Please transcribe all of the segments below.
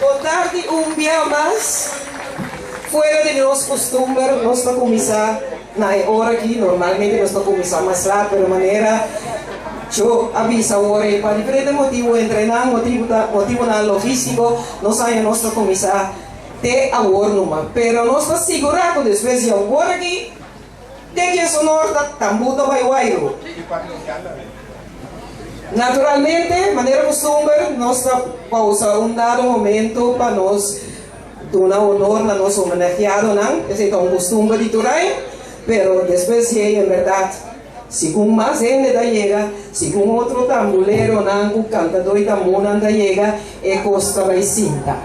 Bon tardi un bia mas. Fuera di nos custumber nos ta cuminsa na e ora aki, normalmente nos ta cuminsa mas laat pero manera Cho a bisa awor e pa diferente motibo entre nan motibo ta motibonan logistico nos aña nos ta cuminsa te awor numa pero nos ta sigura cu despues di awor aki te diesonor ta tambu ta bay wairu. Naturalmente, manera custumber, nos ta pausa un dado momento pa nos duna honor na nos homenajeadonan. Esei ta un custumber di tur aña, pero despues di ei, en berdad, segun mas hende ta yega, segun otro tambuleronan cu cantadó y tambúnan ta yega, e cos ta bay sinta.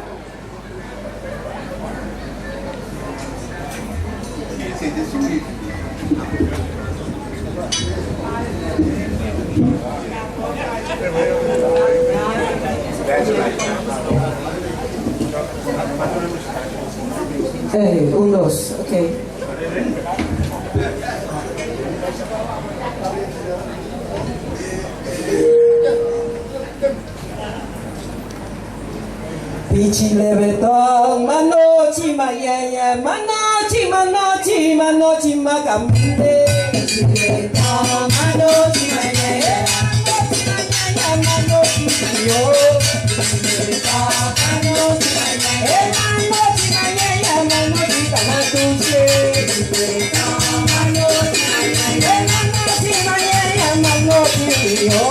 Ey, un dos, ok. Pichi lebetòn, manochi mayeye, manochi, manochi, manochi makaminde. Pichi lebetòn, manochi mayeye, manochi mayeye, manochi yo. Pichi lebetòn, manochi mayeye, manochi mayeye, manochi kamatuche. Pichi lebetòn, manochi mayeye, manochi mayeye, manochi yo.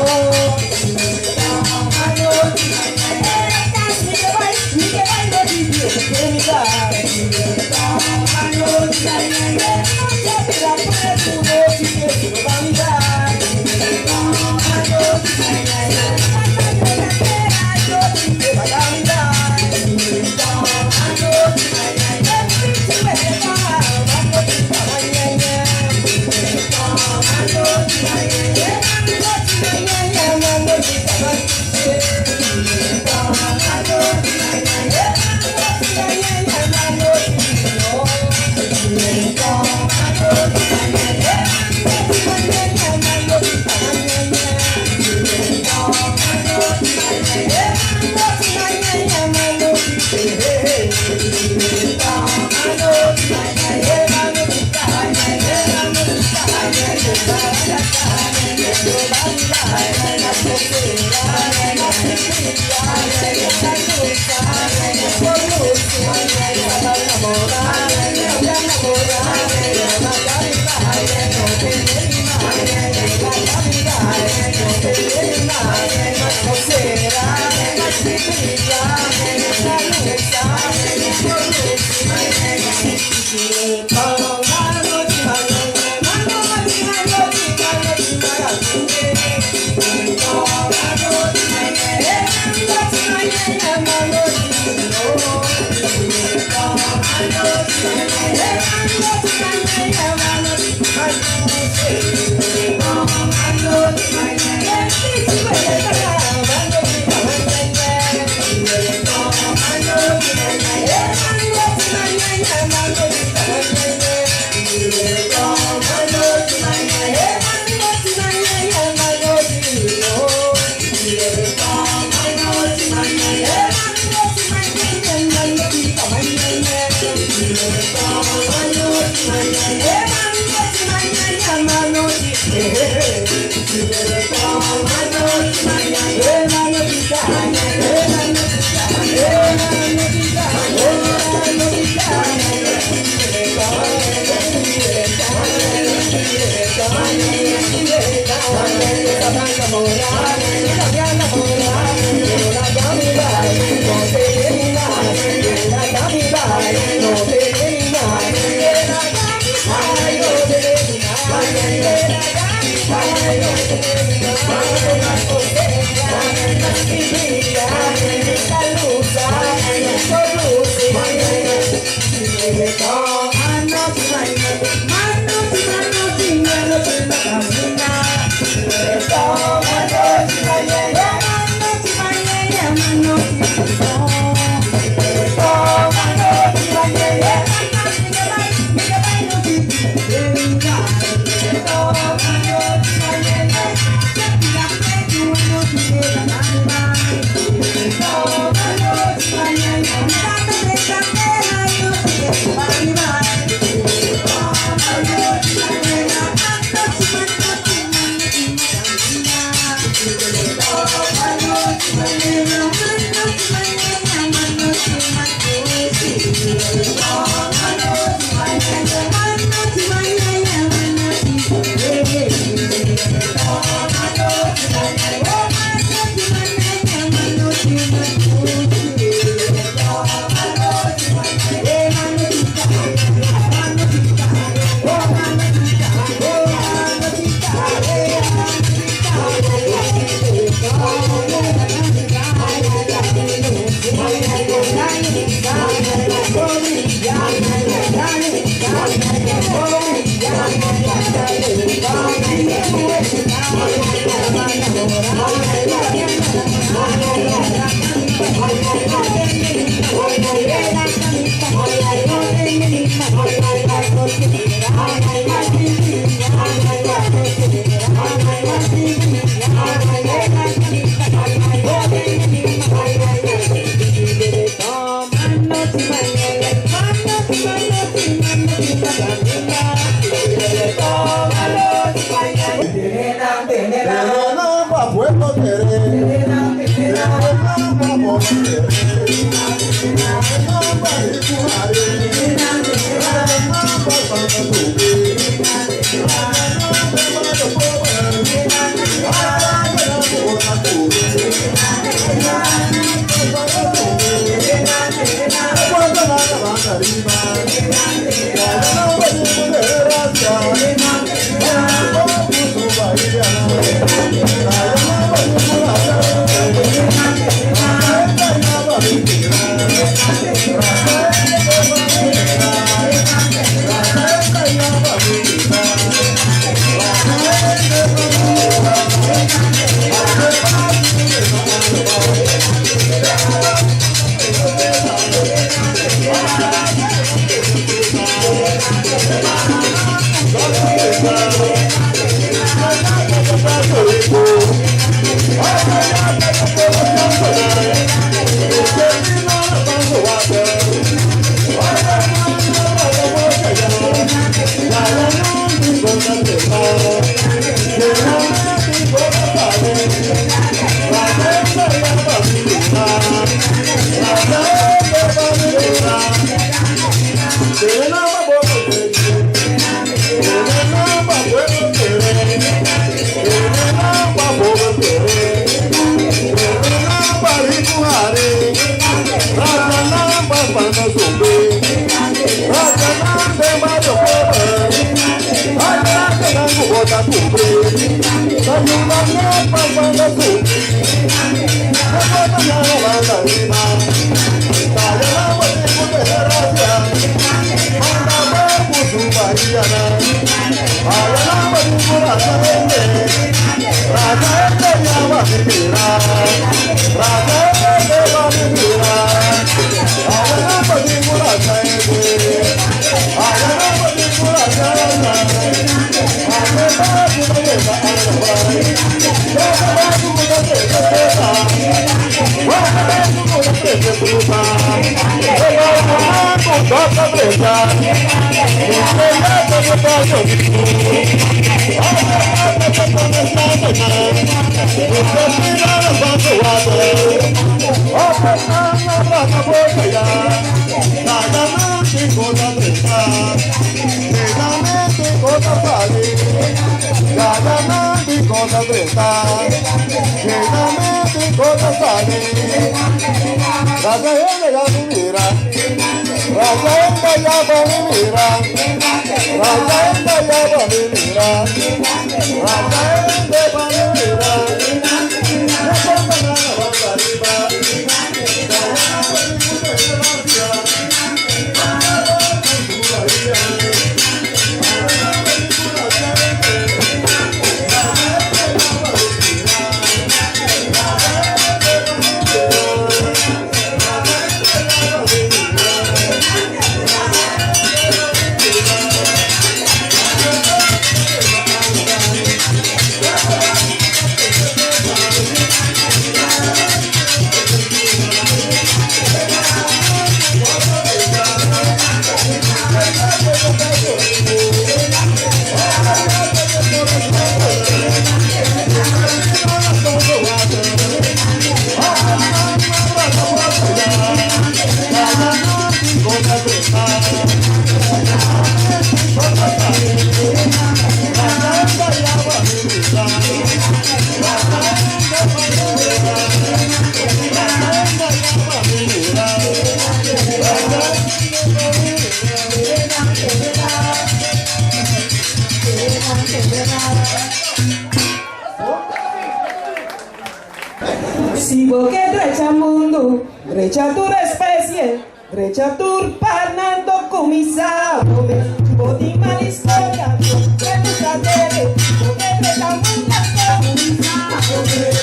Si bo ke drecha mundu, drecha tur espesie, drecha tur parnando kuminsá bo mes. Bo tin mal historia, ke bo ta debe, bo ke drecha mundu kuminsá bo mes.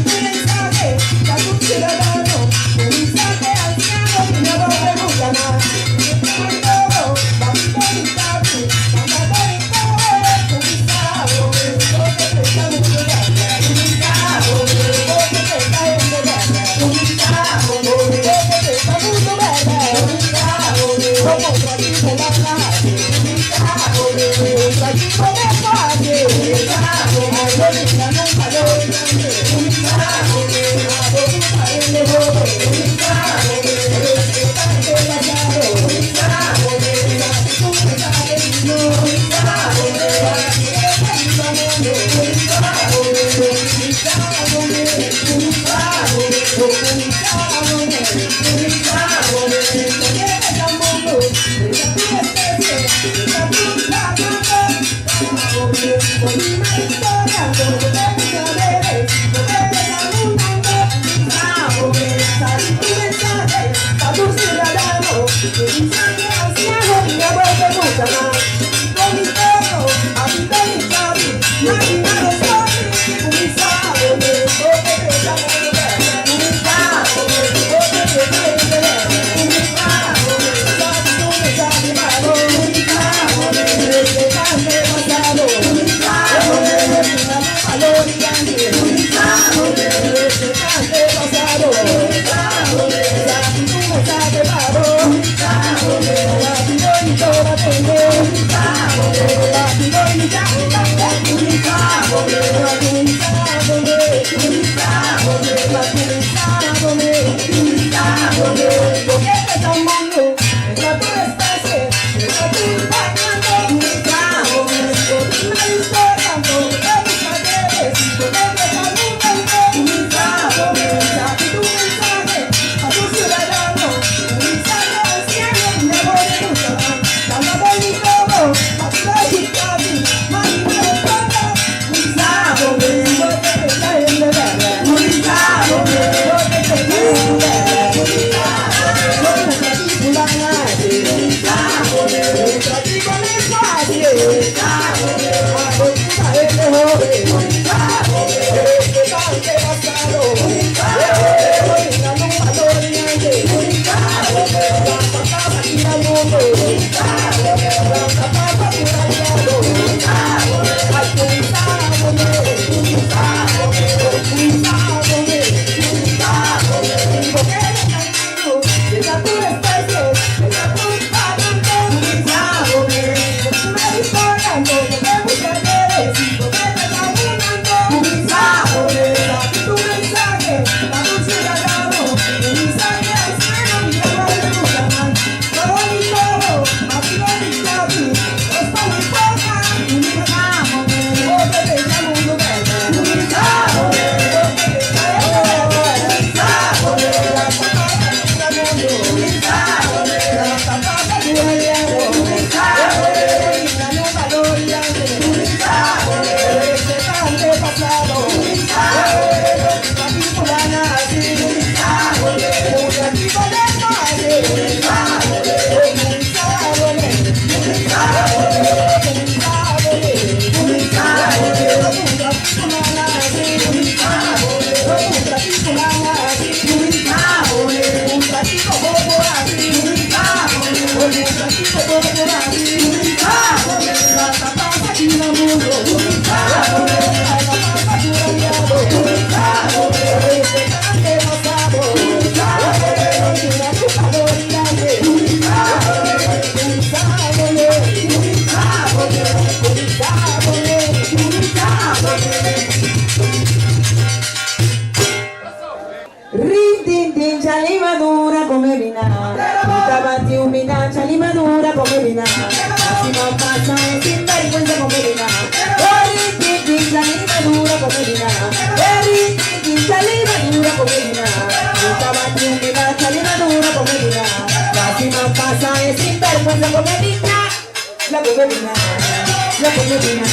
Tu mensahe pa tur siudadano, kuminsá ke ansiano i no bo pregunta mas. Rin tin tin chali madura come bina. Tabati un bina chali madura come bina. Si no pasa es sin vergüenza come bina. Rin tin tin chali madura come bina. Rin tin tin chali madura come bina. Tabati un bina chali madura come bina. Si no pasa es sin vergüenza come bina. La come bina. La come bina.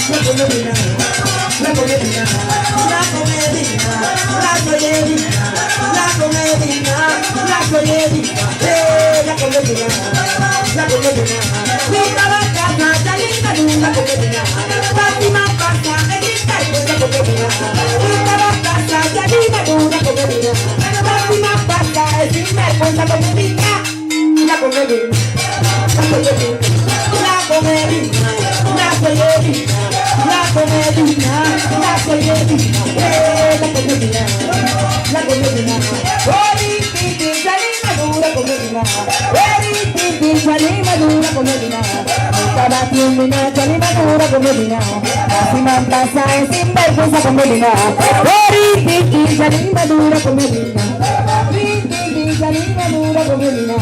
La come bina. La come bina. La come bina. La come bina. La come bina. La come bina. Eh, la come bina. La come bina. Mira la casa, chalita la come bina. Fatima pasa, edita la come bina. Mira la casa, chalita la come bina. Fatima pasa, edita la come bina. La come bina. La come bina. La come bina. La come bina. La come bina. La come bina. Eh, la come bina. La come bina. Ori titi chali madura come bina. Ori titi chali madura come bina. Tabati bina chali madura come bina. Si pasa es sin vergüenza come bina. Ori titi chali madura come bina. Titi chali madura come bina.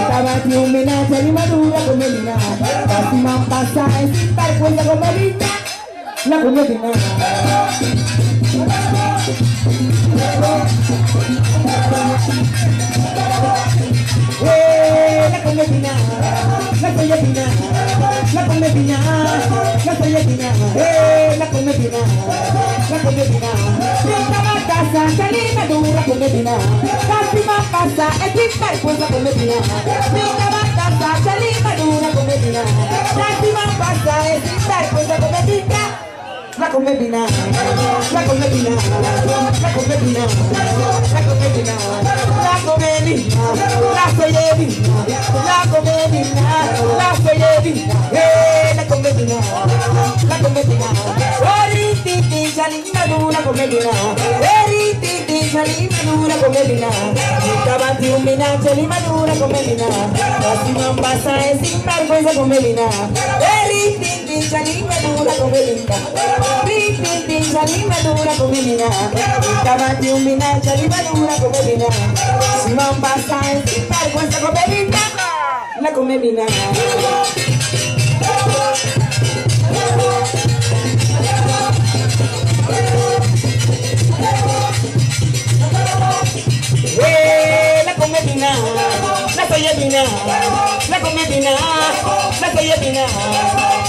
Tabati bina chali madura come bina. Si pasa es sin vergüenza come bina. La come bina. La come bina, la come bina, la come bina, la come bina, la come bina, la come bina. Pinta matasa, chali madura come bina. Casi pasa, es sin vergüenza come bina. Pinta matasa, chali madura come bina. Casi pasa, es sin vergüenza come bina. La come bina, la come bina, la come bina, la come bina, la come bina, la soy bina, la come bina, la soy bina, la come bina, la come bina. Ori titi chali madura come bina, eri titi chali madura come bina, Tabati un bina chali madura come bina, Casi pasa es sin vergüenza come bina, eri titi chali madura come bina. Rin chali madura come bina. Tabati un bina chali madura come bina. Si pasa es sin vergüenza come bina. La come bina. La come bina, la soy bina, la come bina, la soy bina,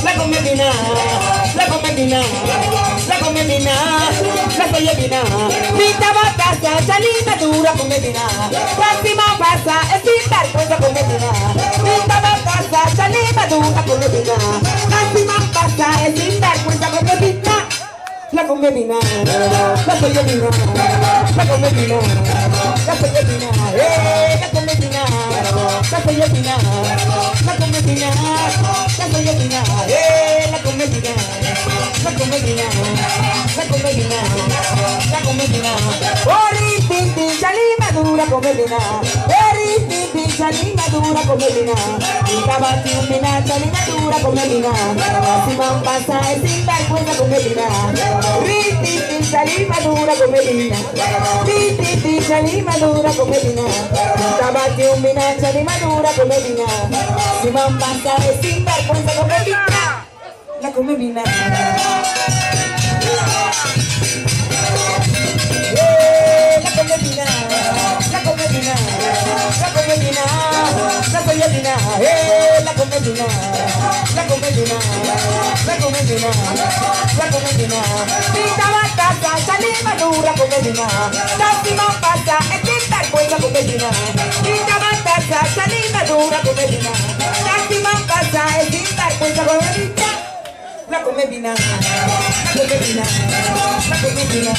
la come bina, la come bina, la come bina, la soy bina. Pinta batasa, chali madura come bina. Próxima pasa, es sin vergüenza come bina. Pinta batasa, chali madura come bina. Próxima pasa, es sin vergüenza come bina. La come bina, la soy bina, la come bina, la soy bina, la come bina, la soy bina, la come bina, la soy bina, la come bina, la come bina, la come bina, la come bina. Ori titi chali madura come bina, eri titi chali madura come bina, Tabati un bina chali madura come bina, Si pasa es sin vergüenza come bina. Rin chali madura come bina, Rin chali madura come bina, Tabati un bina chali madura come bina, Si pasa es sin vergüenza come bina, La come bina. La come bina, la come bina, la come bina. eh, la comedina, la comedina, la comedina, la comedina. Pinta batata, sali madura comedina. Tasi pasa, e tinta la comedina. Pinta batata, sali madura comedina. Tasi pasa, e tinta la comedina. La comedina, la comedina, la comedina,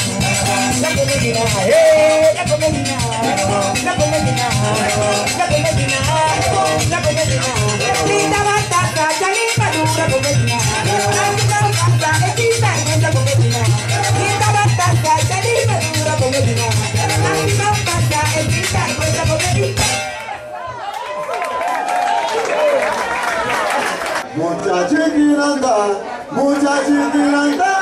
la comedina, eh, la comedina, la comedina, la comedina, la comedina. Linda batata, sali madura comedina. Tasi pasa, e tinta la comedina. Linda batata, sali madura comedina. Tasi pasa, e tinta la comedina. Mucha chiquiranda, mucha chiquiranda,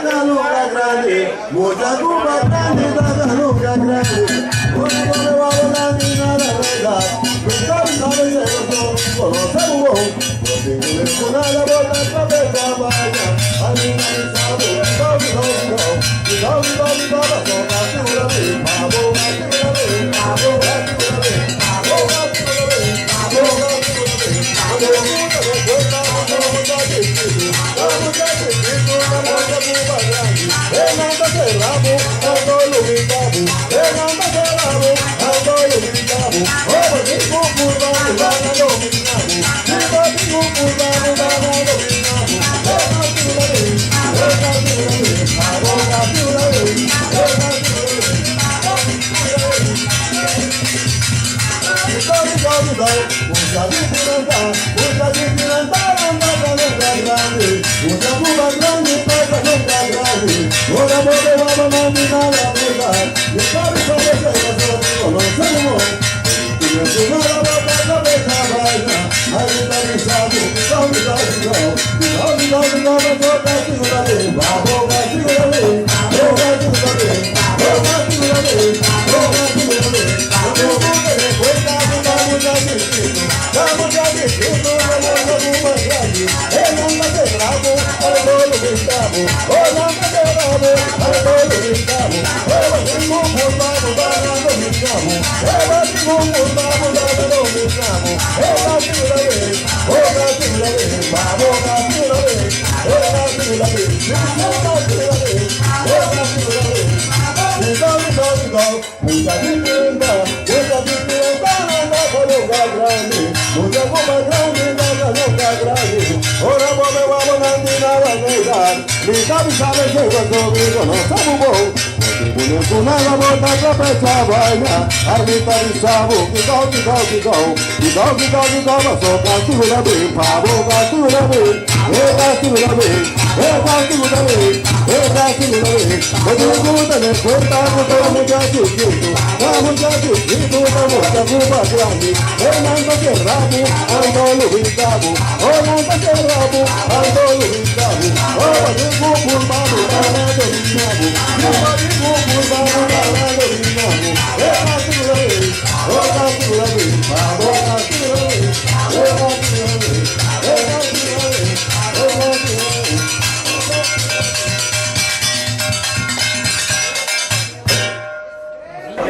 da lunga grande, mucha cuba grande, da lunga grande. Una come va volando in la verdad, nunca sabe se lo conoce un no tengo una bota cabeza vaya, a mí no me sabe, no no no, no no no no,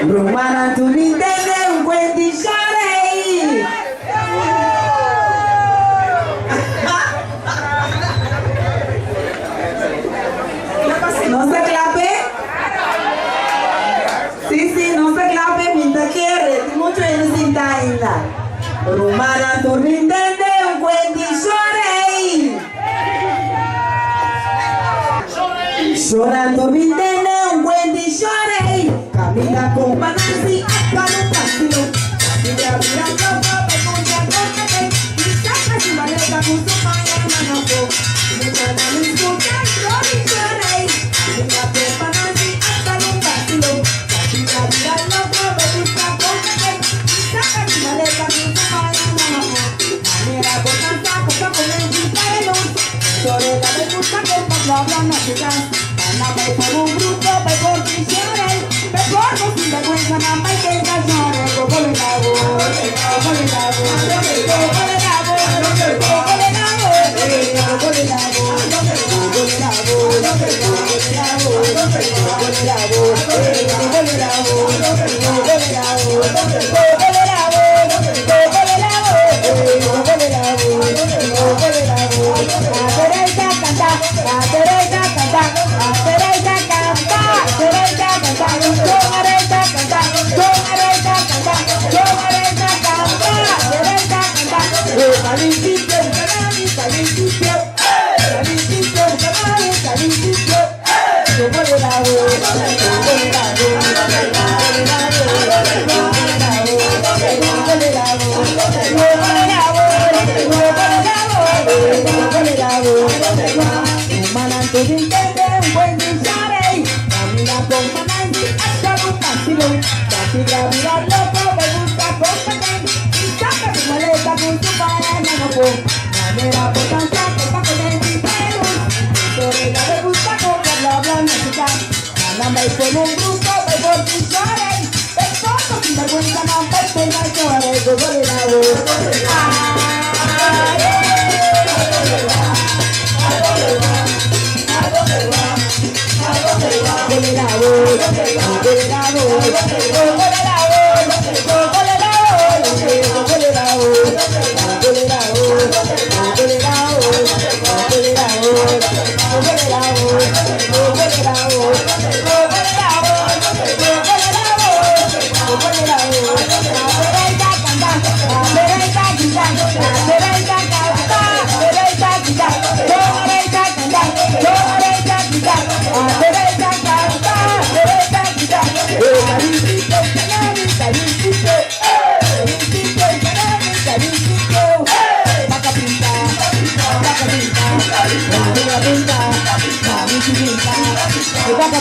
Rumana tu nintende un cuentillare. ¿No se clape? Sí, sí, no se clape, mientras quiere. Mucho en cinta ainda. Rumana tu nintende un cuentillare. Llorando nintende un cuentillare. Camina con Panansi hasta un castillo. Mira, mira, loco, me escucha con y saca su maleta con su mano. Mucha la escucha, rey. Mira con Panansi hasta un castillo. Mira, mira, loco, me busca con y saca su maleta con su mano. Manera bonanza, cosa con el Sobre la me gusta con bla bla no se da. Ana vai por un bruto, vai por pichore. Ve por sinvergüenza, mamá y que llore. Como le hago, como le Calentito, canami, calentito. Calentito, canami, calentito. Yo voy la Con un grupo, voy por ti, sinvergüenza, no, lloré, yo voy la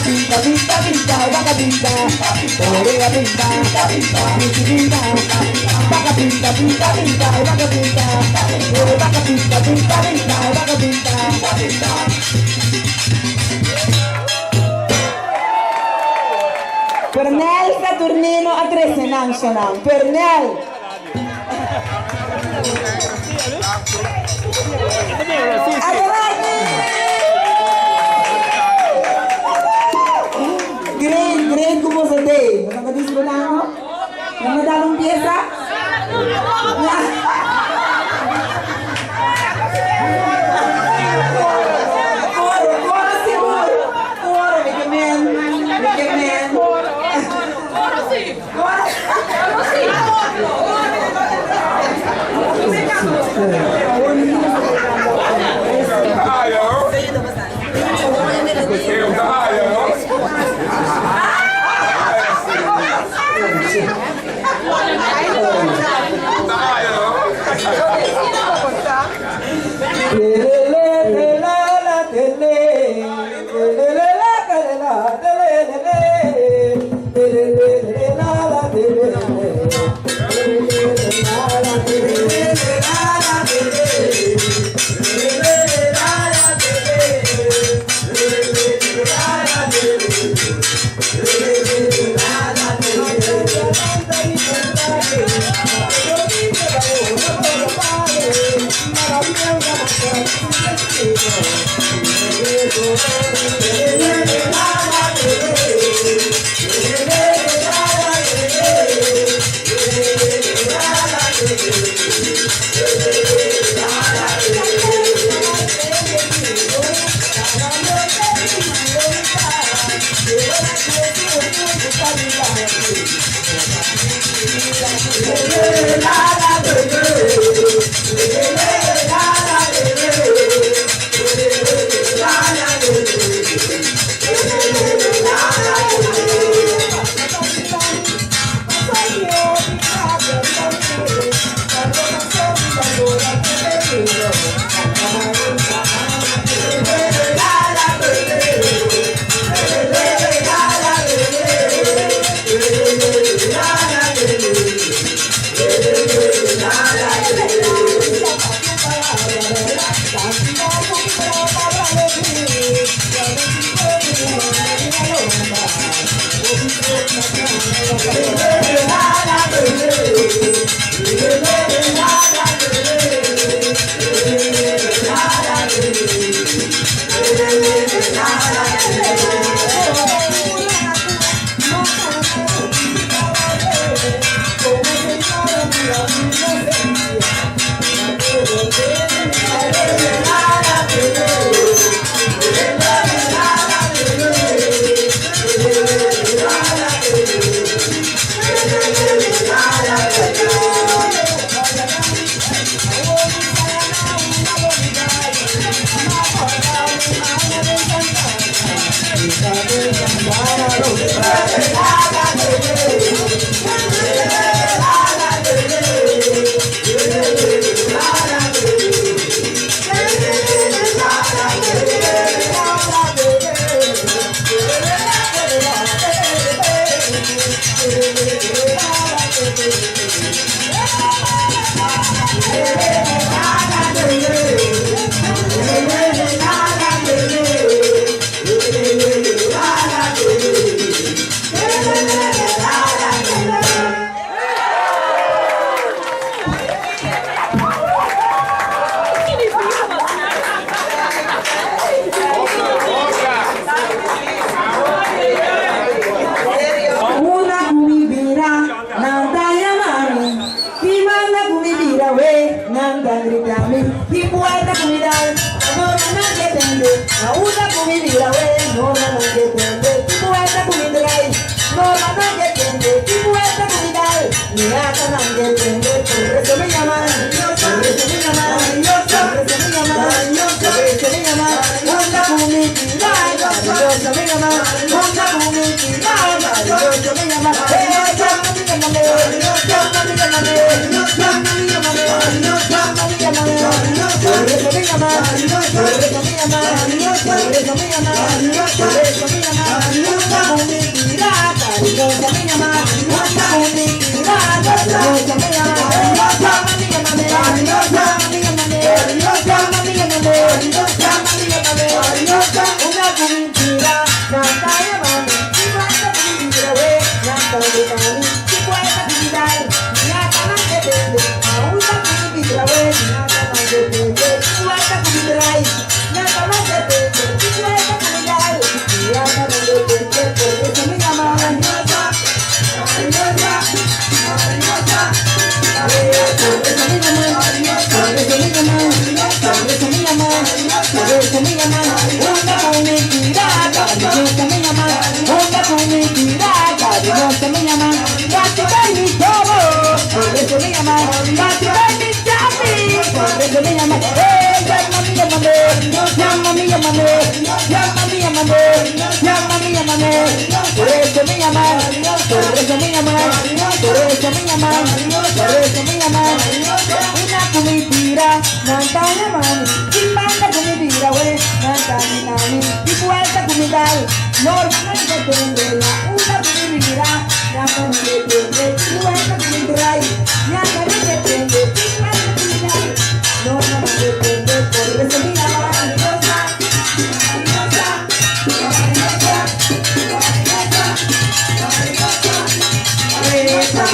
Pinta, pinta, pinta, vaca pinta, orega pinta, pinta, vaca pinta, pinta, pinta, vaca pinta, vaca pinta, pinta, pinta, vaca pinta, pinta. Pernel Saturnino a 13 nacional. Pernel. Great, great como sa day. Nakadisco na ako? Namadalong pyesa? Coro, coro siguro. Coro, may kamen. May kamen. Coro sí. Coro. Coro sí. bira we, nan ta grita mi. Ki buelta ku mi dal, norma nan ke tende. Na unda ku mi bira we, norma nan ke tende. Ki buelta ku mi drai, norma nan ke tende. Ki buelta ku mi dal, mi ata nan ke tende. Por eso me llaman, por eso me llaman, por eso me llaman, por eso me llaman. Unda ku mi bira, cariñosa me llaman. Unda ku mi bira, cariñosa me llaman. Llámame, llámame, llámame, llámame, llámame, llámame, llámame, llámame. Por eso me llaman, por eso me llaman, por eso me llaman, por eso me llaman. Unda ku mi bira, cariñosa me llaman. Unda ku mi bira, cariñosa me llaman. Llámame, llámame, llámame, llámame, llámame, llámame, llámame, llámame. Unda ku mi bira, nan ta yama mi. Ki buelta ku mi bira we, nan ta grita mi. Ki buelta ku mi dal, mi ata nan ke tende. A unda ku mi bira we, mi ata nan ke tende. Ki buelta ku mi drai, mi ata nan ke tende. Ki buelta ku mi dal, mi ata nan ke tende. Por eso me llaman. Por eso me llaman, por eso me llaman, por eso me llaman, por eso me llaman. Unda ku mi bira, cariñosa me llaman. Unda ku mi bira, cariñosa me llaman. Casi mi todo, por eso me llaman. Casi mi chapi, por eso me llaman. Llámame, llámame, llámame, llámame, llámame, llámame, llámame, llámame. Por eso me llaman, por eso me llaman, por eso me llaman, por eso me llaman. Unda ku mi bira, nan ta yama mi. Ki banda ku mi bira we, nan ta grita mi. Ki buelta ku mi dal, norma nan ke tende. Na unda ku mi bira, nan ta ke tende. Ki buelta ku mi drai, nan ta ke tende. Ki buelta ku mi dal, norma nan ke tende. Por eso me llaman.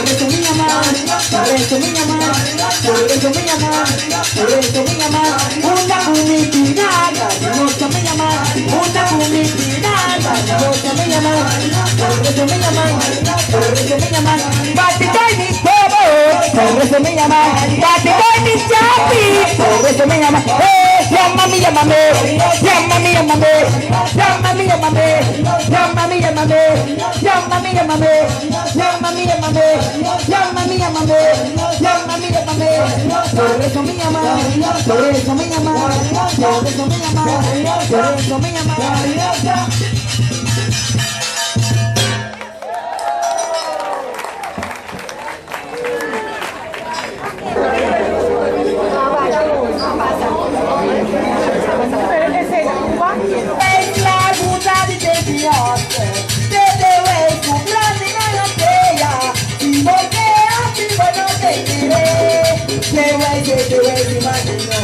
Por eso me llaman, por eso me llaman, por eso me llaman, por eso me llaman. Unda ku mi bira, cariñosa me llaman. Unda ku mi bira, cariñosa me llaman. Por eso me llaman, por eso me llaman. Bate mi bobo, por eso me llaman. Bate mi chapi, por eso me llaman. Llámame, llámame, llámame, llámame, llámame, llámame, llámame, llámame, llámame, llámame, llámame, llámame, llámame, llámame, llámame, llámame. Por eso me llaman, por eso me llaman, por eso me llaman, por eso me llaman. Es la guta di Beyoncé, te wey ku grandi na botella. Si voltea, si bueno te diré. Te wey, te wey, te imagino.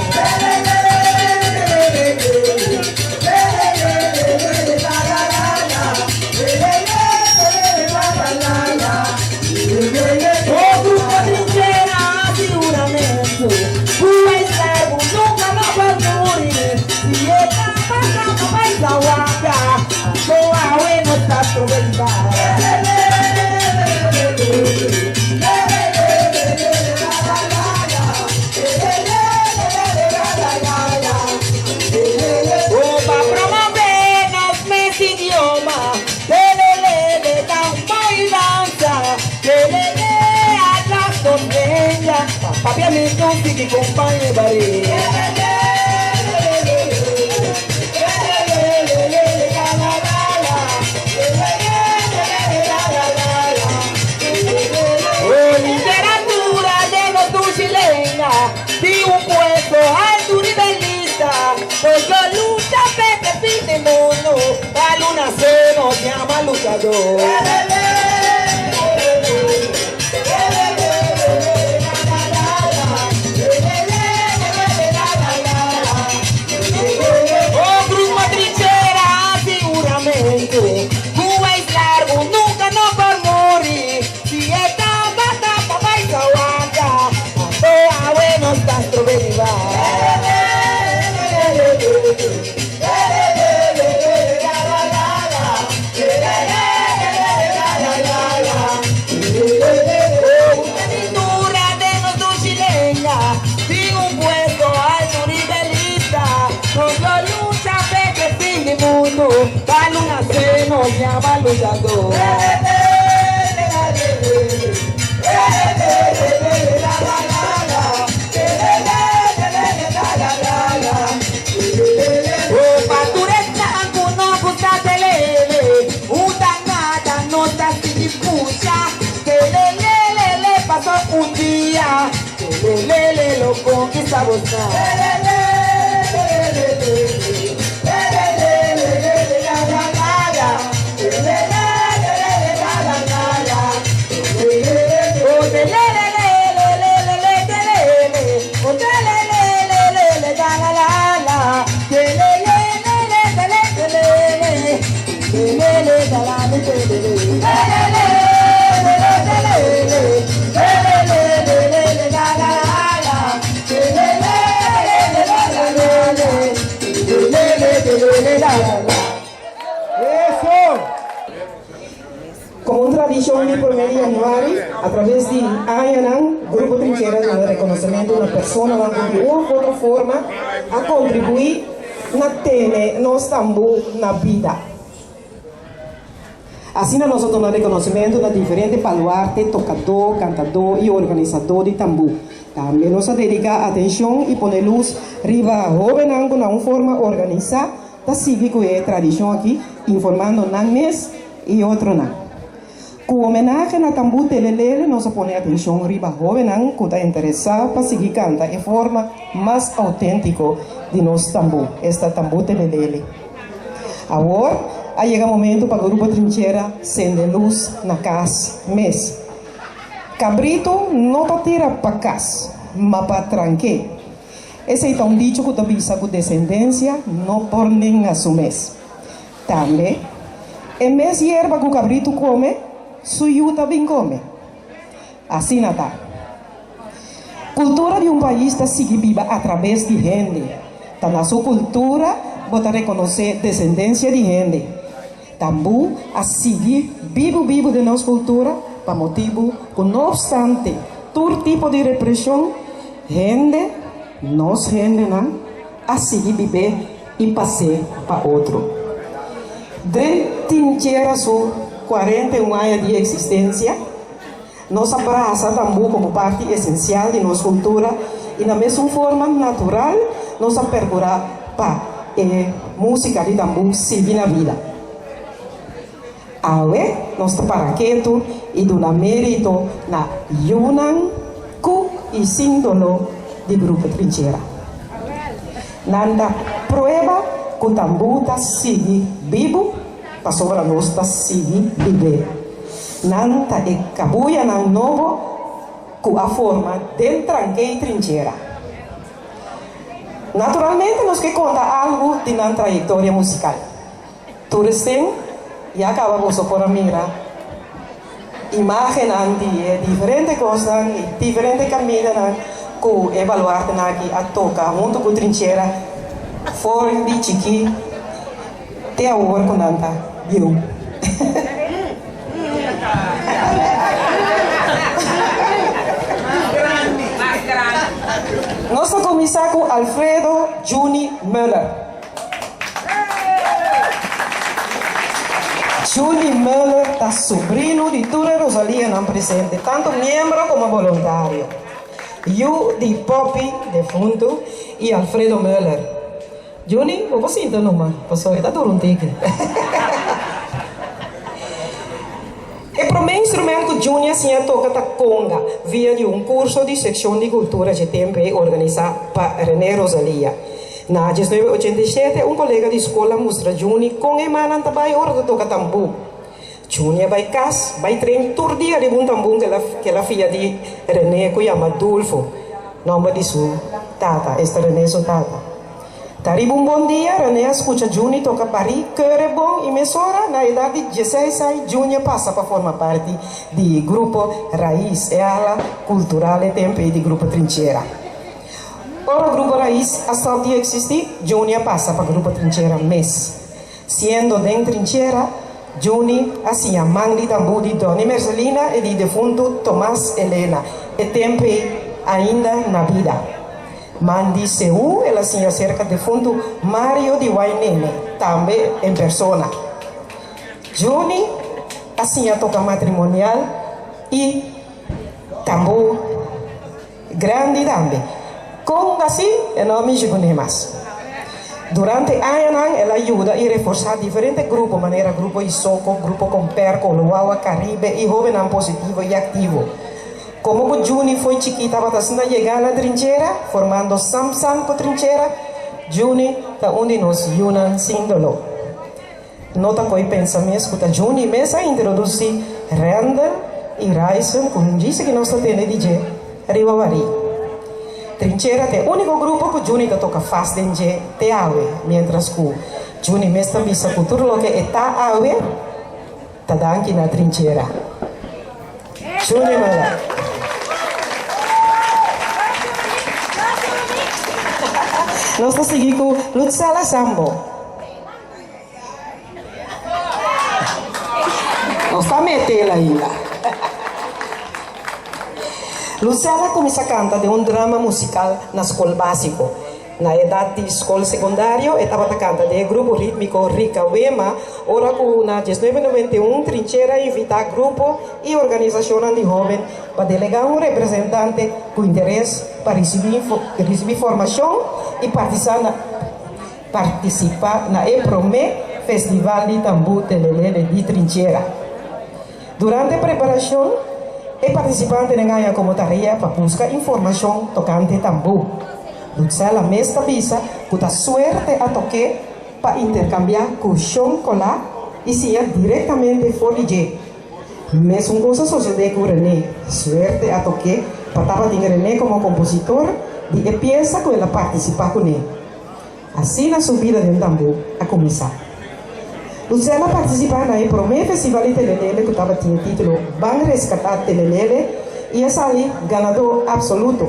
O grupo trinchera seguramente, pues largo nunca no va a morir. Si esta pasa no vais a waka, no awe no está proveyendo. O pa promover nos mes idioma, lele le tambo y danza, lele atrás con ella, papi a mi y compañe bari. Oh, literatura de los chilena, di un puesto al nivelista, pues yo lucha pepe fin de mundo, a luna se nos llama luchador. Oh, grupo trinchera, seguramente, Cuba es largo, nunca no por morir. Si esta bata papá y aguanta, toa buenos Castro Belivar. yama luchadó. Oh, pa tur esnan ku no gusta telele, un ta nada no ta sigui pusha. Telelelele pasó un dia, telelele lo konkista bosnan. Oh, telelelelelele, telele, oh, telelelelele, da la la la. Telelelele, tele, telele, telele, da la mi, telele. Telelelele, telele, telelelelele, da la la la. Telelelelele, telele, telele, da la la. Eso! Komo un tradishon di promé di yanüari, a traves di añanan, Grupo Trinchera duna rekonosementu na personanan ku di un òf otro forma a kontribuí na tene nos tambú na bida. Asina nos a duna rekonosementu na diferente baluarte, tokadó, kantadó i organisadó di tambú. Tambe nos a dediká atenshon i pone lus riba hóbennan ku na un forma organisá ta sigui ku e tradishon aki, informando nan mes i otronan. Ku homenahe na Tambú Telelele nos a pone atenshon riba hóbennan ku ta interesá pa sigui kanta e forma mas outéntiko di nos tambú, esta Tambú Telelele. Awor a yega momentu pa Grupo Trinchera sende lus na kas mes. Kabritu no ta tira pa kas, ma pa tranké. Esei ta un dicho ku ta bisa ku desendensia no por nenga su mes. Tambe, e mes yerba ku kabritu kome, su yu ta bin kome. Asina ta. Kultura di un pais ta sigui biba atrabes di hende. Ta na su kultura bo ta rekonosé desendensia di hende. Tambú a sigui bibu bibu den nos kultura pa motibu ku no opstante tur tipo di represhon, hende, nos hendenan, a sigui bib'é i pas'é pa otro. Den Trinchera su 41 aña di eksistensia, nos a brasa tambú komo parti esensial di nos kultura i na mesun forma natural nos a perkurá pa e músika di tambú sigui na bida. Awe nos ta para ketu i duna mérito na yunan ku i sin doló di Grupo Trinchera. Nan ta prueba ku tambú ta sigui bibu pasobra nos ta sigui bib'é. Nan ta e kabuyanan nobo ku a forma den Tranke i Trinchera. Naturalmente nos ke konta algu di nan trayektoria musikal. Tur esten ya kaba boso por a mira imágennan di e diferente kosnan i diferente kamindanan ku e baluartenan aki a toka huntu ku Trinchera for di chikí te awor ku nan ta bieu. Nos ta kuminsá ku Alfredo Juni Muller. Julie Muller ta subrino di tur e Rosalianan presente, tantu miembro komo boluntario. Yu di Poppy, defuntu, i Alfredo Muller. Julie, bo por sinta numa, pasobra e ta dura un tiki. E promé instrument ku Junie a siña toka ta konga, via di un kurso di Sekshon di Kultura dje tempu ei organisá pa René Rosalia. Na 1987 un kolega di skol a mustra Juni kon e mannan ta bai ora ta toka tambú. Juni a bai kas, bai tren tur dia riba un tambú ku el a fia di René ku yama Dulfo, nòmber di su tata, esta René su tata. Ta riba un bon dia René a skucha Juni toka barí kere bon i mesora na edat di dieseis aña Juni a pasa pa forma parti di Grupo Raiz, e ala kultural e tempu ei di Grupo Trinchera. Ora Grupo Raiz a stòp di eksistí, Juni a pasa pa Grupo Trinchera mes. Siendo den Trinchera, Juni a siña man di tambú di Donny Mercelina i di defuntu Tomas Elena, e tempu ei ainda na bida. Man di Seú el a siña serka defuntu Mario di Wainene, tambe en persona. Juni a siña toka matrimonial i tambú grandi tambe. Kon asi e no a mishi kuné mas. Durante añanan el a yuda i reforsá diferente grupo manera Grupo Isoko, Grupo Komper, Kolowawa, Karibe i Hóbennan Positivo i Aktivo. Komo ku Juni fo'i chikí tabata asina yegá na trinchera, formando Samsan ku trinchera, Juni ta un di nos yunan sin doló. No ta ko'i pensa mes ku ta Juni mes a introdusí Randall i Ryson ku un djise ki nos ta tende di dje riba barí. Trinchera ta e úniko grupo ku Juni ta toka fas den dje te awe, miéntras ku Juni mes ta bisa ku tur loke e ta awe ta danki na Trinchera. Juni manda. Nos ta sigui ku Lutzela Sambo. Nos ta metela ainda. Lucela a kuminsá kanta den un drama musikal na skol básiko. Na edat di skol sekundario e tabata kanta den e grupo rítmiko Rica Wema ora ku na 1991 Trinchera a invitá grupo i organisashonnan di hóben pa delegá un representante ku interes pa risibí formashon i partisá na Partisipá na e promé Festival di Tambú Telelele di Trinchera. Durante e preparashon, e partisipantenan haña komo tarea pa buska informashon tokante tambú. Lutzella mes ta bisa ku ta suerte a tok'é pa interkambiá ku Shon Colá i siña direktamente for di dje. Mesun kos a sosodé ku René. Suerte a tok'é pa tabatin René komo kompositor di e piesa ku el a partisipá kuné. Asina su bida den tambú a kuminsá. Lucella a partisipá na e promé festival di Telelele ku tabatin e título Ban Reskatá Telelele i a sali ganadó apsoluto.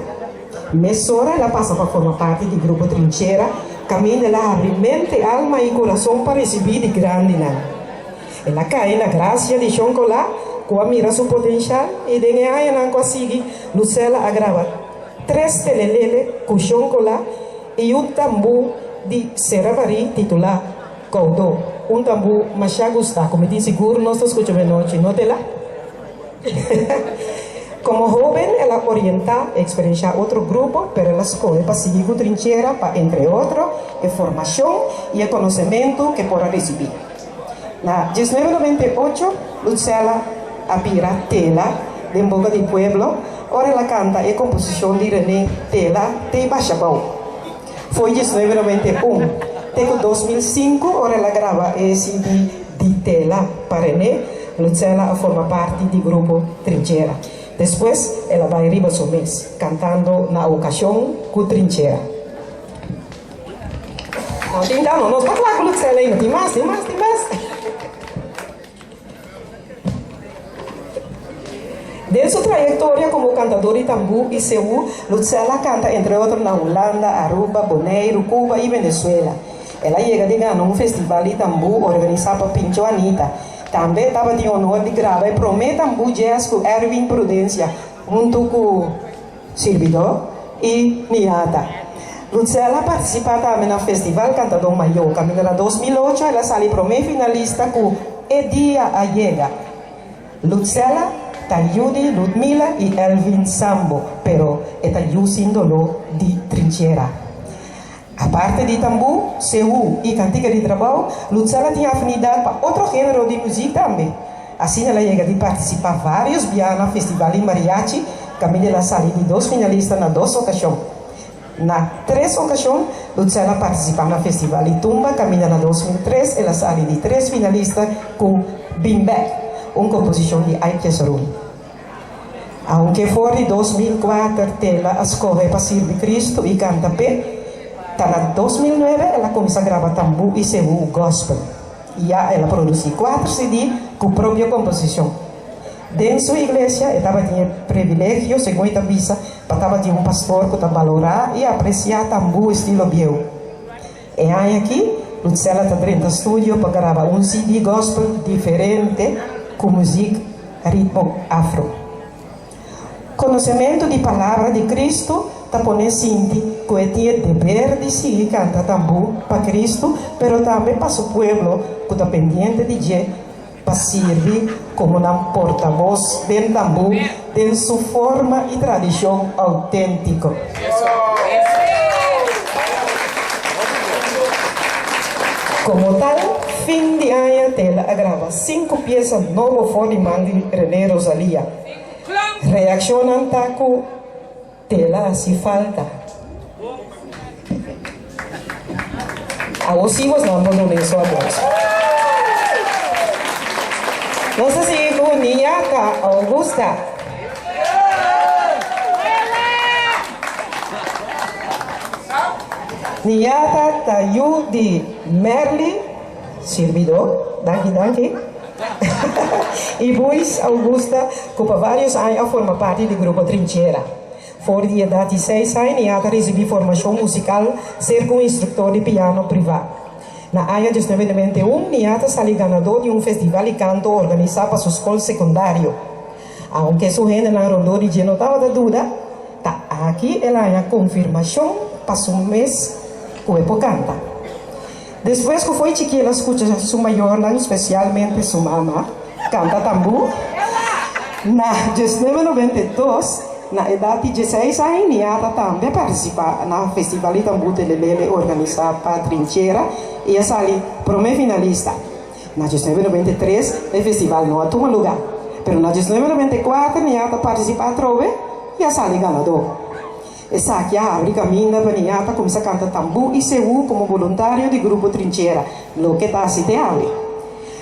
Mesora el a pasa pa forma parti di Grupo Trinchera kaminda el a habri mente, alma i kurason pa risibí di grandinan. El a kai na grasia di Shon Colá ku a mira su potenshal i den e añanan ku a sigui Lucella a graba tres telelele ku Shon Colá i un tambú di Sera Barí titulá Koudó, un tambú mashá gustá ku mi tin sigur nos ta skucha benochi, no Tela? Komo hóben el a orientá i eksperenshá otro grupo, pero el a skohe pa sigui ku Trinchera pa, entre otro, e formashon i e konosementu ke por a risibí. Na 1998 Lutzella a bira Tela den boka di pueblo ora el a kanta e komposishon di René Tela te basha bou. Fo'i 1991 te ku 2005 ora el a graba e CD di Tela pa René, Lutzella a forma parti di grupo Trinchera. Despues el a bai riba su mes, kantando na okashon ku Trinchera. No tin dano, nos ta kla ku Lutzella ainda. Tin mas, tin mas, tin mas. Den su trayektoria komo kantador di tambú i seú, Lutzella a kanta entre otro na Hulanda, Aruba, Boneiru, Cuba i Venezuela. El a yega di gana un festival di tambú organisá pa Pincho Anita. Tambe e tabatin honor di graba e promé tambú jazz ku Erwin Prudencia huntu ku Sirbidó i Miata. Lutzella a partisipá tambe na Festival Kantadó Mayó, kaminda na 2008 el a sali promé finalista ku E Dia A Yega. Lutzella ta yu di Ludmila i Elvin Sambo, pero e ta yu sin doló di trinchera. Aparte di tambú, seú i kantika di trabou, Lutzella tin afinidat pa otro género di muzik tambe. Asina el a yega di partisipá vários bia na Festival di Mariachi, kaminda el a sali di dos finalista na dos okashon. Na tres okashon, Lutzella a partisipá na Festival di Tumba, kaminda na 2003 el a sali di tres finalista ku Bin Bek, un komposishon di Ike Jesurun. Aunke for di 2004 Tela a skohe pa sirbi Kristu i kanta p'e, ta na 2009 el a kuminsá graba tambú i seú gospel. Ya el a produsí kuater CD ku propio komposishon. Den su iglesia e tabatin e privilegio, segun e ta bisa, pa tabatin un pastor ku ta balorá i apresiá tambú estilo bieu. E aña akí Lutzella ta drenta studio pa graba un CD gospel diferente ku muzik ritmo afro. Konosementu di Palabra di Kristu ta pone sinti ku e tin e deber di sigui kanta tambú pa Kristu, pero tambe pa su pueblo ku ta pendiente di dje. pa sirbi komo nan portabos den tambú den su forma i tradishon outéntiko. Komo tal, fin di aña Tela a graba sinku piesa nobo for di man di René Rosalia. Reakshonnan ta ku Tela hasi falta. Awor si bosnan por duna esun aplauso. Nos ta sigui ku Niñata Augusta. Niñata ta yu di Merly, sirbidó, danki danki, i Buis Augusta ku pa vários aña a forma parti di Grupo Trinchera. For di edat di seis aña Niata risibí formashon musikal serka un instruktor di piano privá. Na aña 1991 Niata sali ganadó di un festival di kanto organisá pa su skol sekundario. Aunke su hendenan rondó di dje no tabata duda, ta aki el a haña konfirmashon pa su mes ku e por kanta. Despues ku fo'i chikí el a skucha su mayornan, spesialmente su mama, kanta tambú. Na 1992, na edat di dieseis aña, Niata tambe a partisipá na Festival di Tambú Telelele organisá pa Trinchera i a sali promé finalista. Na 1993, e festival no a tuma lugá, pero na 1994 Niata a partisipá atrobe i a sali ganadó. Esaki a habri kaminda pa Niata kuminsá kanta tambú i seú komo boluntario di Grupo Trinchera, loke ta hasi te awe.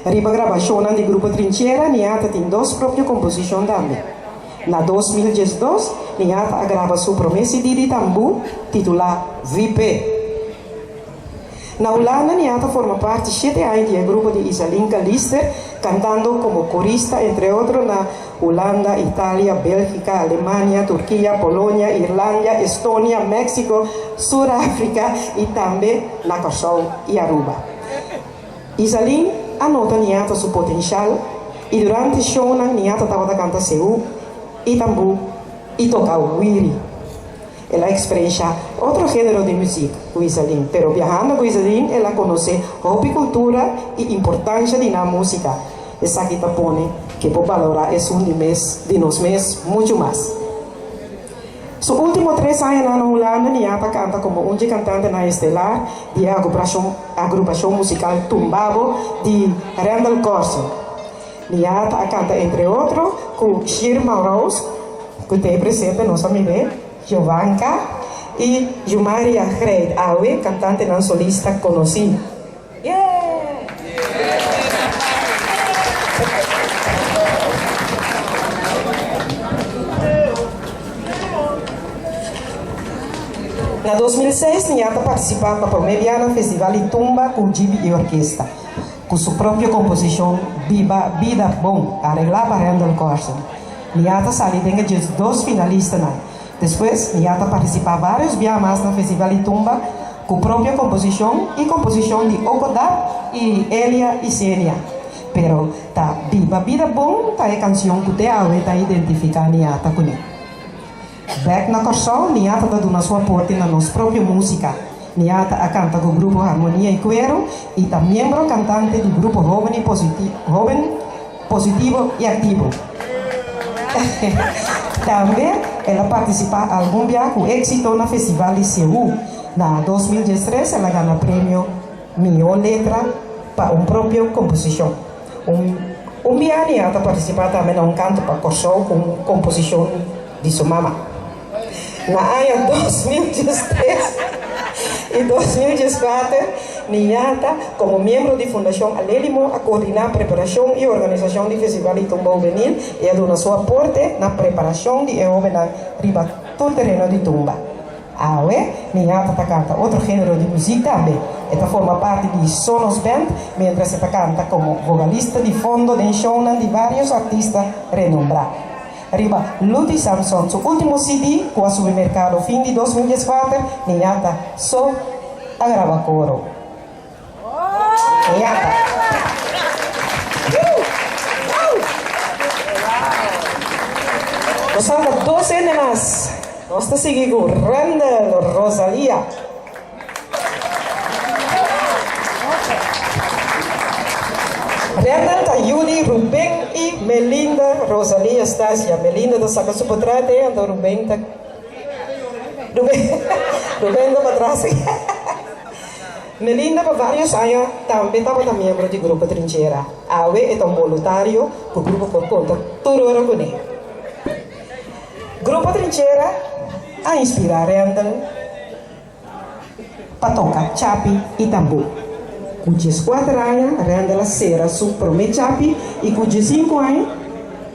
Riba grabashonnan di Grupo Trinchera, Niata tin dos propio komposishon tambe. Na 2012, Niata a graba su promé CD di tambú, titulá VP. Na Hulanda Niata forma parti shete aña di e grupo di Izaline Calister, kantando komo korista entre otro na Hulanda, Italia, Bélgika, Alemania, Turkia, Polonia, Irlandia, Estonia, Mexico, Sur Afrika i tambe na Kòrsou i Aruba. Izaline a nota Niata su potenshal i durante shownan Niata tabata kanta seú i tambú i toka wiri. El a eksperensha otro género di muzik ku Izaline, pero biahando ku Izaline el a konosé hopi kultura i importansha di nan músika. Esaki ta pone ke por balorá esun di mes di nos mes muchu mas. Su último tres añanan na Hulanda Niata a kanta komo un dje kantantenan estelar di e agrupashon musikal Tumbabo di Randal Corsen. Niata a kanta entre otro ku Shirma Rose, ku ta e presente nos a mir'é, Jovanka i Jumaria Greit awe kantantenan solista konosí. Na 2006 Niata a partisipá pa promé bia na Festival di Tumba ku Gibi i Orkesta. Ku su propio komposishon Biba Bida Bon, areglá pa Randal Corsen. Niata sali den e diesdos finalistanan. Despues, Niata partisipá vários bia mas na Festival di Tumba ku propio komposishon i komposishon di Oko Dap i Elia Isenia. Pero ta Biba Bida Bon ta e kansion ku te awe ta identifiká Niata kuné. Bèk na Kòrsou, Niata ta duna su aporte na nos propio músika. Niata a kanta ku Grupo Harmonia i Kueru i ta miembro kantante di Grupo Hóben i Hóben Positivo i Aktivo. Tambe el a partisipá algun bia ku éksito na Festival di Seú. Na 2013 el a gana premio Mihó Letra pa un propio komposishon. Un un bia Niata partisipá tambe na un kanto pa Kòrsou ku un komposishon di su mama. Na aña 2013 i 2014 Niata komo miembro di Fundashon Alelimo a koordiná preparashon i organisashon di Festival di Tumba Hubenil i a duna su aporte na preparashon di e hóbennan riba tur tereno di tumba. Awe, Niata ta kanta otro género di muzik tambe. E ta forma parti di Sonos Band, miéntras e ta kanta komo vogalista di fondo den shownan di vários artista renombrá. Riba Luti Samson su último CD, ku a subi merkado fin di 2014, Niata so a graba koro. Niata. Nos falta dos hende mas. Nos ta sigui ku Randall Rosalia. Randall ta yu di. Ruben i Melinda Rosalia Stasia. Melinda ta saka su potret ei, anto Ruben ta Ruben Ruben ta patras. Melinda pa varios aña tambe tabata miembro di Grupo Trinchera. Awe e ta un boluntario ku grupo por konta tur ora kuné. Grupo Trinchera a inspirá Randall pa toka chapi i tambú. Ku dieskuater aña Randall a sera su promé chapi i ku diesinku aña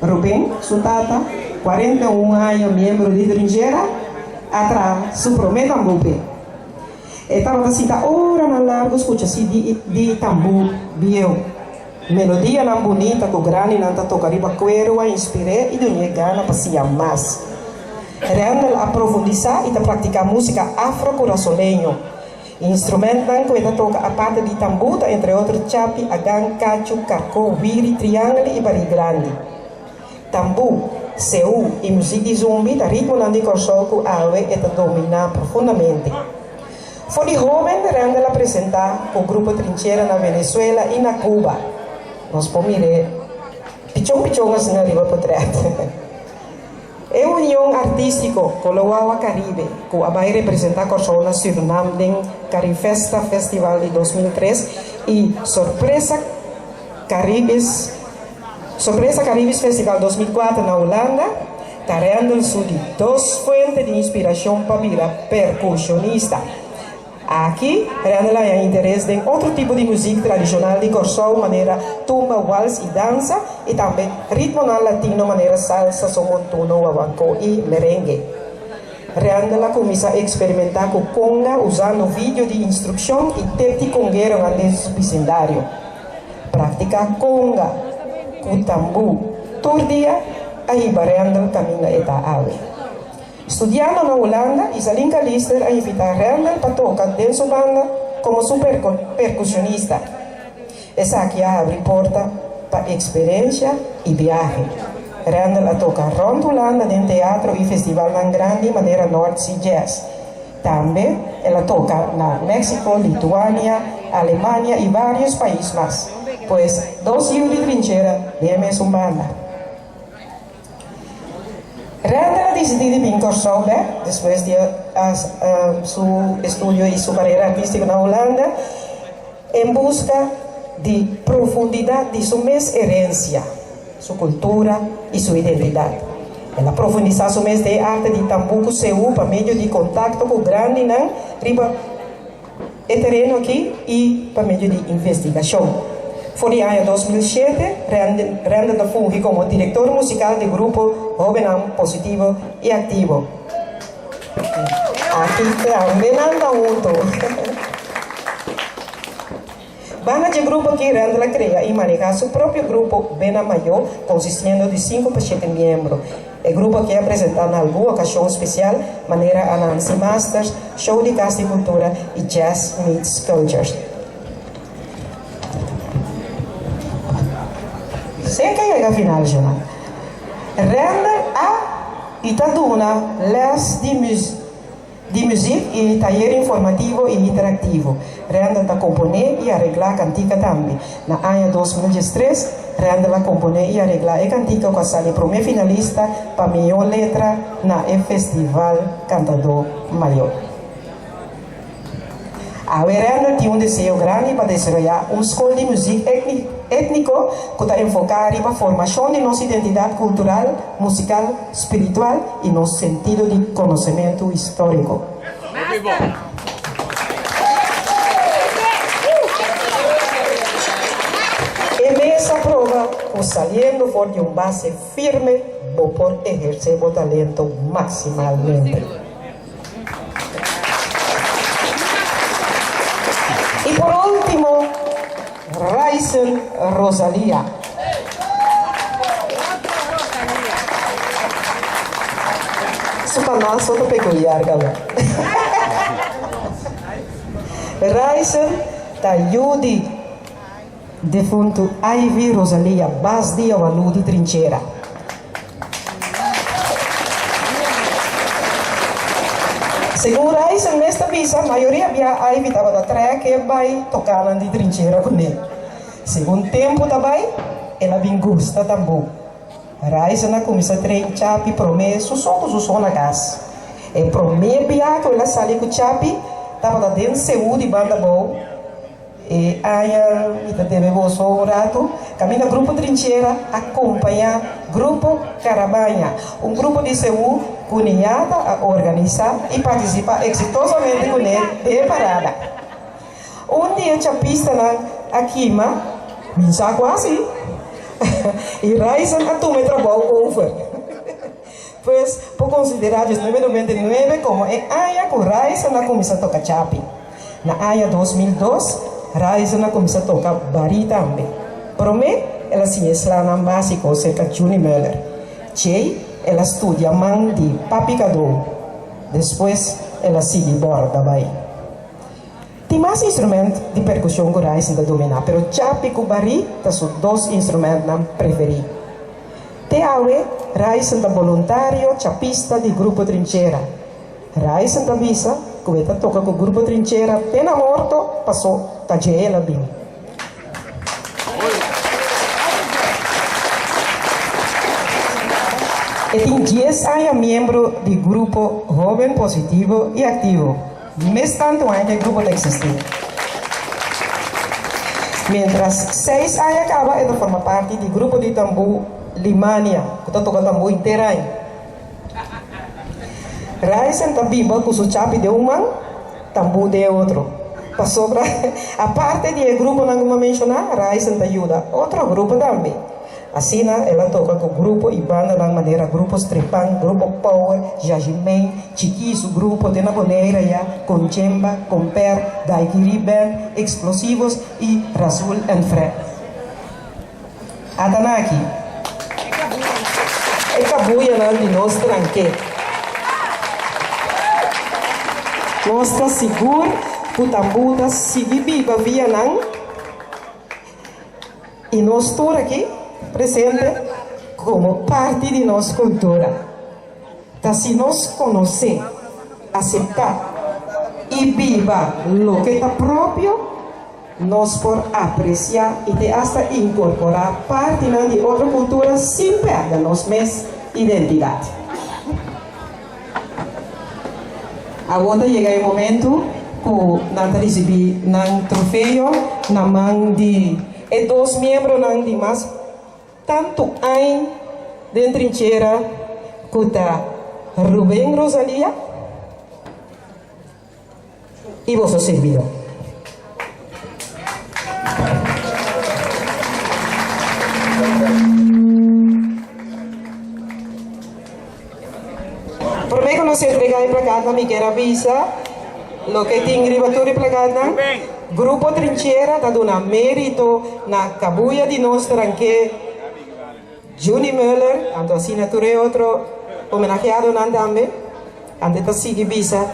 Ruben, su tata, 41 aña miembro di Trinchera, a traha su promé tambú p'e. E tabata sinta oranan largu skucha si di di tambú bieu. Melodianan bunita ku grandinan ta toka riba kueru a inspir'é i dun'é gana pa siña mas. Randall a profundisá i ta praktiká músika afro-kurasoleño. Instrumentnan ku e ta toka aparte di tambú ta entre otro chapi, agan, kachu, karkó, wiri, triangel i barí grandi. Tambú, seú i muzik di zumbi ta ritmonan di Kòrsou ku awe e ta dominá profundamente. For di hóben Randall a presentá ku Grupo Trinchera na Venezuela i na Cuba. Nos por mir'é pichon pichon asina riba potrèt. E union artístiko Kolowawa Caribe ku a bai representá Kòrsou na Surinam den Carifesta Festival di 2003 i Sorpresa Caribes Sorpresa Caribes Festival 2004 na Hulanda ta Randall su di dos fuente di inspirashon pa bira perkushonista. Aki, Randall a haña interes den otro tipo di muzik tradishonal di Kòrsou manera tumba, wals i dansa i tambe ritmonan latino manera salsa, son montuno, wawanko i merengue. Randall a kuminsá eksperimentá ku konga usando video di instrukshon i tep di kongeronan den su bisindario. Praktiká konga ku tambú tur dia a hiba Randall kaminda e ta awe. Studiando na Hulanda, Isalin Calister a invitá Randall pa toka den su banda komo su perkushonista. Esaki a habri porta pa eksperensia i biahe. Randall a toka rònt Hulanda den teatro i festivalnan grandi manera North Sea Jazz. Tambe el a toka na Mexico, Lituania, Alemania i vários pais mas. Pues, dos yiu di trinchera den e mesun banda. Randall a disidí di bin Kòrsou bèk despues di a su estudio i su karera artístiko na Hulanda en buska di profundidat di su mes herensia, su kultura i su identidat. El a profundisá su mes den e arte di tambú ku seú pa medio di kontakto ku grandinan riba e tereno aki i pa medio di investigashon. For di aña 2007 Randall ta fungi komo direktor musikal di grupo Hóbennan Positivo i Aktivo. Aki tambe nan ta huntu. Banda dje grupo aki Randall a krea i manehá su propio grupo Bena Mayó konsistiendo di sinku pa shete miembro. E grupo aki a presentá na algun okashon spesial manera Anansi Masters, Show di Kas di Kultura i Jazz Meets Cultures. Serka yega final Jonan. Randall a i ta duna lès di Di muzik i tayer informativo i interaktivo. Randall ta komponé i areglá kantika tambe. Na aña 2013, Randall a komponé i areglá e kantika ku a sali promé finalista pa mihó letra na e Festival Kantadó Mayó. Awe Randall tin un deseo grandi pa desaroyá un skol di muzik étniko ku ta enfoká riba formashon di nos identidat kultural, musikal, spiritual i nos sentido di konosementu históriko. E mes a proba ku saliendo for di un base firme bo por ehersé bo talento maksimalmente. Y por ultimo, Ryson Rosalia. Su canal so ta peculiar caba. Ryson ta yu di defuntu Ivy Rosalia Bas di Awalu di Trinchera. Segun Ryson mes ta bisa, mayoria bia Ivy tabata trek e bai tokanan di trinchera kuné. Segun tempu ta bai. El a bin gusta tambú. Ryson a kuminsá train Chapi promé su so ku su so na kas. E promé bia ku el a sali ku Chapi tabata den Seú di Banda Bou. E aña mi ta debe boso un ratu kaminda Grupo Trinchera a kompañá Grupo Karabaña, un grupo di Seú ku Niñata a organisá i partisipá eksitosamente kuné den e parada. Un di e chapistanan a kima mi sa ku hasi i Ryson a tuma e trabou over. Pues, por konsiderá 1999 komo e aña ku Ryson a kuminsá toka chapi. Na aña 2002, Ryson a kuminsá toka barí tambe. Promé, el a siña e slanan básiko serka Juni Muller. Djei, el a studia man di Papi Kadou. Despues, el a sigui bòrda bai. Tin mas instrument di perkushon ku Ryson ta dominá, pero chapi ku barí ta su dos instrumentnan preferí. Te awe, Ryson ta boluntario chapista di Grupo Trinchera. Ryson ta bisa ku e ta toka ku Grupo Trinchera te na morto paso ta dje el a bin. E tin dies aña miembro di Grupo Hoben Positivo i Aktivo. Mes tantu aña ku e grupo ta eksistí. Miéntras seis aña kaba e ta forma parti di grupo di tambú Limania ku ta toka tambú henter aña. Ryson ta biba ku su chapi den un man, tambú den e otro. Pasobra aparte di e gruponan ku mi a menshoná, Ryson ta yuda otro grupo tambe. Asina el a toka ku grupo i bandanan manera Grupo Strepan, Grupo Power, Jajimei, Chikí su grupo te na Bonaire ya, Conchemba, Comper, Daiquiri Band, Explosivos i Razul and Fred. Atanaki, e kabuyanan di nos tranke. Nos ta sigur ku tambú ta sigui biba via nan. I nos tur aki presente komo parti di nos kultura. Ta si nos konosé, aseptá i biba loke ta propio, nos por apresiá i te asta inkorporá partinan di otro kultura sin pèrdè nos mes identidat. Awor ta yega e momento ku nan ta risibí nan trofeo na man di e dos miembronan di mas tantu añ den trinchera ku ta Ruben Rosalia i boso sirbidó. Promé ku nos entregá e plakatnan mi kier a bisa loke tin riba tur e plakatnan. Grupo Trinchera ta duna mérito na kabuya di nos tranké Juni Muller, anto asina tur e otro homenaheadonan tambe. Ante ta sigui bisa,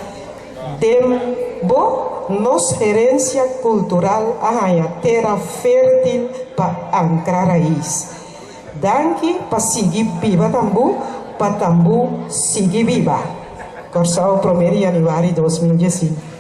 Den bo nos herensia kultural a haña tera fértil pa ankra rais. Danki pa sigui biba tambú, pa tambú sigui biba. Kòrsou, promé di yanüari 2015.